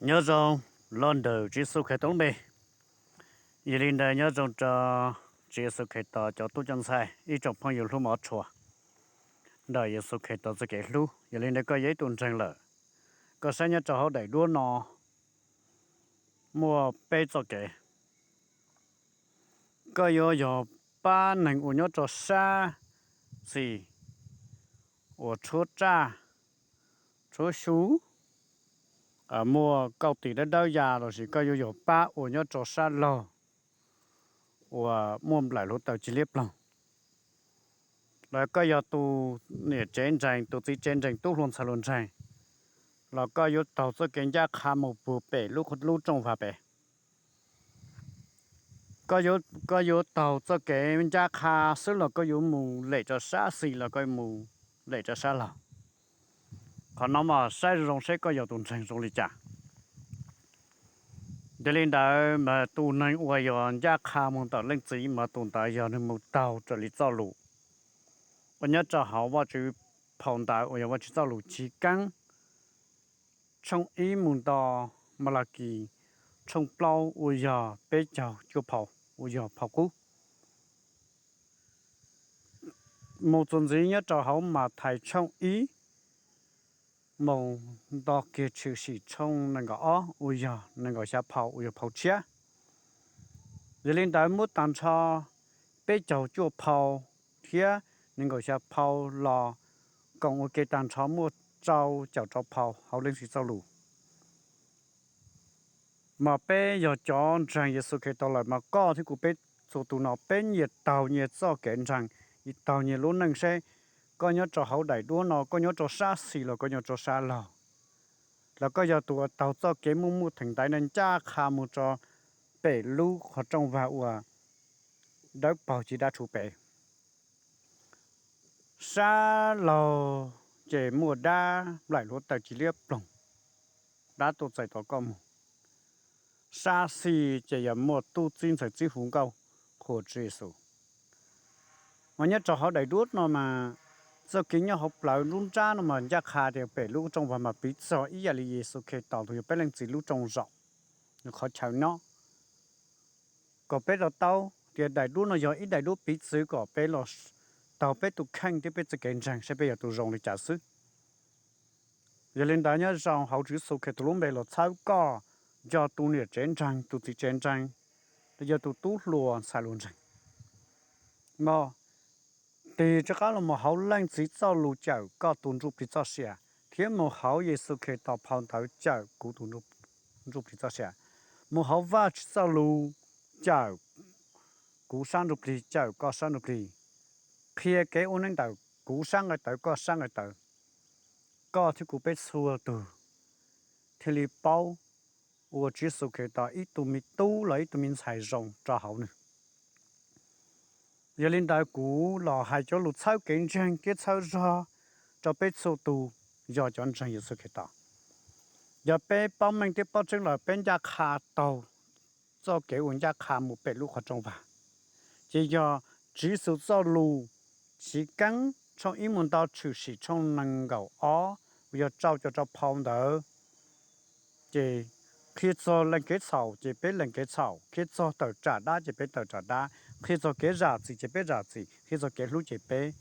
Nyob zoo los ntawm Tswv Yexus Khetos lub npe. Yog li ntawd nyob zoo rau Tswv Yexus Khetos cov tub cov ntxhais, ib tsoom phooj ywg hlub mov tshua ntawm Yexus Khetos txoj kev hlub. Yog li ntawd koj yog ib tug ntseeg lawm, koj saib nyob rau hauv daim duab no muaj peb txoj kev. Koj yuav yog pab neeg uas nyob rau sab xis uas tshuab raj, tshuab xyu, muaj kauj tis dawb dawb ya, lossis koj yuav yog pab uas nyob rau sab laug uas muaj nplaim hluav taws ci liab ploog, los koj yog tus niam tsev ntseeg, tus txiv tsev ntseeg, tub hluas ntxhais hluas ntseeg, los koj yuav taug txoj kev ncaj qha mus puag pem lub rooj vag pem. Koj yuav taug txoj kev ncaj qha xwb los koj yuav mus lem rau sab xis los koj mus lem rau sab laug. Qhov no mas saib zoo zoo seb koj yog tus ntseeg zoo li cas. Yog li ntawd mas tus neeg uas yog ncaj qha mus ntawm Leej Txiv mas tus ntawd yog nws mus taug raws li txoj lus uas nyob rau hauv Vajtswv phau ntawv uas yog Vajtswv txoj lus chiv keeb, tshooj ib mus nto Malakis tshooj plaub uas yog peb caug cuaj phau, uas yog phau qub. Mus txuas ntxiv nyob rau hauv Mathais tshooj ib mus nto kiag Tshwm Sim tshooj nees nkaum ob uas yog nees nkaum xya phau, uas yog phau tshiab. Yog li ntawd muab tag nrho peb caug cuaj phau thiab nees nkaum xya phau los koom ua ke tag nrho muaj rau caum rau phau hauv Leej Txiv txoj lus. Mas peb yog cov ntseeg Yexus Khetos lawm mas koj thiab kuv peb txhua tus no peb nyias taug nyias txoj kev ntseeg, taug nyias lub neej seb koj nyob rau hauv daim duab no koj nyob rau sab xis los koj nyob rau sab laug, los koj yog tus uas taug txoj kev muaj muaj theem ntaiv no ncaj qha mus rau pem lub qhov rooj vag uas dawb paug ci dab tshuv pem. Sab laug ces muaj dab nplaim hluav taws ci liab ploog, dab tuaj txais tos koj mus. Sab xis ces yog muaj tub txib ntxhais txib hu nkauj qhuas Tswv Yexus. Mas nyob rau hauv daim duab no mas txoj kev nyob hauv plawv nruab nrab no mas ncaj qha tias pem lub rooj vag mas piv txog ib yam li Yexus Khetos tus yog peb Leej Txiv lub rooj zaum, nws qhov chaw nyob. Kom peb to taub tias daim duab no yog ib daim duab piv txwv kom peb los taug peb tus kheej thiab peb txoj kev ntseeg seb peb yog tus zoo li cas xwb. Yog li ntawd nyob zoo hauv Tswv Yexus Khetos lub npe los txhawb koj, yog tus niam tsev ntseeg, tus txiv tsev ntseeg, los yog tus tub hluas ntxhais hluas ntseeg, mus tig rov qab los mus hauv Leej Txiv txoj lus cawm koj tus ntsuj plig txoj sia, thiab mus hauv Yexus Khetos phau ntawv cawm kuv tus ntsuj plig txoj sia, mus hauv Vajtswv txoj lus cawm kuv sab ntsuj plig, cawm koj sab ntsuj plig, qhia kev ua neej ntawm kuv sab nqaij tawv koj sab nqaij tawv, koj thiab kuv peb txhua tus thiaj li paub ua Tswv Yexus Khetos ib tug me tub los ib tug me ntxhais zoo rau hauv nws. Yog li ntawd kuv los hais cov lus txhawb kev ntseeg thiab txhawb zog rau peb txhua tus yog cov ntseeg Yexus Khetos. Yog peb paub meej thiab paub tseeb lawm peb ncaj qha taug txoj kev uas ncaj qha mus pem lub qhov rooj vag, ces yog Tswv Yexus txoj lus chiv keeb tshooj ib mus nto Tshwm Sim tshooj nees nkaum ob uas yog rau caum rau phau ntawd, ces qhia txog lees kev txhaum ces peb lees kev txhaum, qhia txog tawm tsam dab ces peb tawm tsam dab, qhia txog kev zam txim ces peb zam txim, qhia txog kev hlub ces peb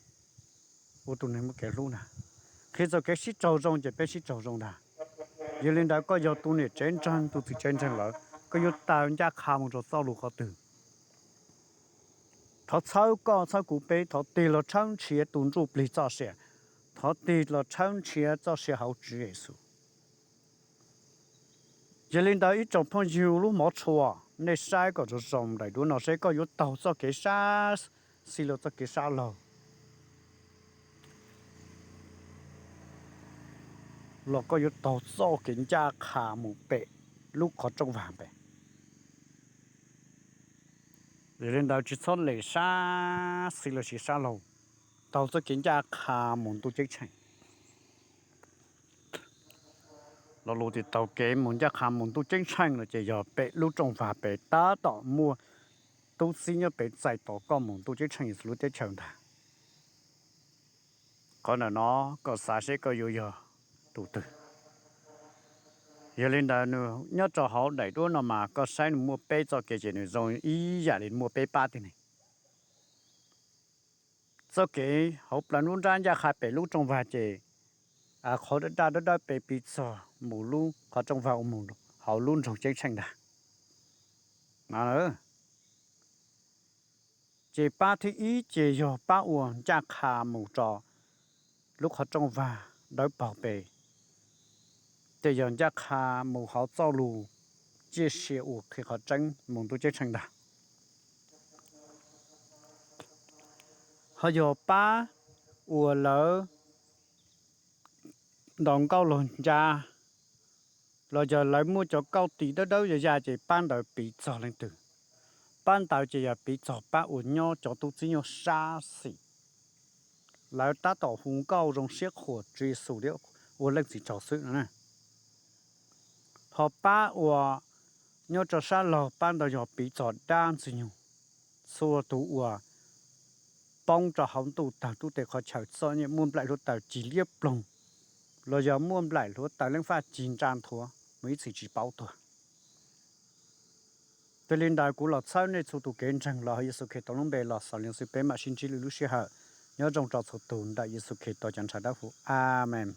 ua tus neeg muaj kev hlub ntag, qhia txog kev sib raug zoo ces peb sib raug zoo ntag. Yog li ntawd koj yog tus niam tsev ntseeg, tus txiv tsev ntseeg lawm, koj yuav tau ncaj qha mus rau txoj lus qhov twg? Thov txhawb koj txhawb kuv peb thov tig los tshawb nrhiav tus ntsuj plig txoj sia, thov tig los tshawb nrhiav txoj sia hauv Tswv Yexus. Yog li ntawd ib tsoom phooj ywg lub hmov tshua, nej saib kom zoo zoo daim duab no seb koj yuav taug txoj kev sab xis los txoj kev sab laug, los koj yuav taug txoj kev ncaj qha mus pem lub qhov rooj vag pem. Yog li ntawd tsis txhob lem sab xis los sis sab laug, taug txoj kev ncaj qha mus ntuj ceeb tsheej. Lo lus tias taug kev mus ncaj qha mus ntuj ceeb tsheej no ces yog pem lub rooj vag pem tab tom muaj tub txib nyob pem txais tos koj mus ntuj ceeb tsheej lub teb chaws ntag. Qhov ntawm no koj xav seb koj yuav yog tus twg? Yog li ntawd nws nyob rau hauv daim duab no mas koj saib nws muaj peb txoj kev ces nws zoo ib yam li muaj peb pab tiag ne. Txoj kev hauv plawv nruab nrab ncaj qha pem lub rooj vag ces qhov daj daj dawb dawb pem piv txog mus lub qhov rooj vag uas mus hauv lub nroog ceeb tsheej ntag. Ces pab thib ib ces yog pab uas ncaj qha mus rau lub qhov rooj vag dawb paug pem, ces yog ncaj qha mus hauv txoj lus ciaj sia uas qhia qhov tseeb mus ntuj ceeb tsheej ntag. Ho yog pab uas lawv ntaus nkauj los ncab, los yog lawv muaj cov kauj tis dawb dawb yaj yaj ces pab ntawd piv txog leej twg? Pab ntawd ces yog piv txog pab uas nyob cov tub txib nyuj sab xis, lawv tab tom hu nkauj zoo siab qhuas Tswv Yexus thiab ua Leej Txiv tsaug xwb no na. Ho pab uas nyob rau sab laug, pab ntawd yog piv txog dab Ntxwg Nyoog, txhua tus uas poob rau hauv ntuj tawg tub teg qhov chaw txom nyem muaj nplaim hluav taws cig liab ploog, los yog muaj nplaim hluav taws leej faj cig nra nthuav mus ib txhis tsis paub tuag. Yog li ntawd kuv los txhawb nej txhua tus kev ntseeg los hauv Yexus Khetos lub npe los xaus li no xwb, peb mam sib ntsib lwm lub sij hawm. Nyob zoo rau txhua tus ntawm Yexus Khetos cov ntshav dawb huv. Amees.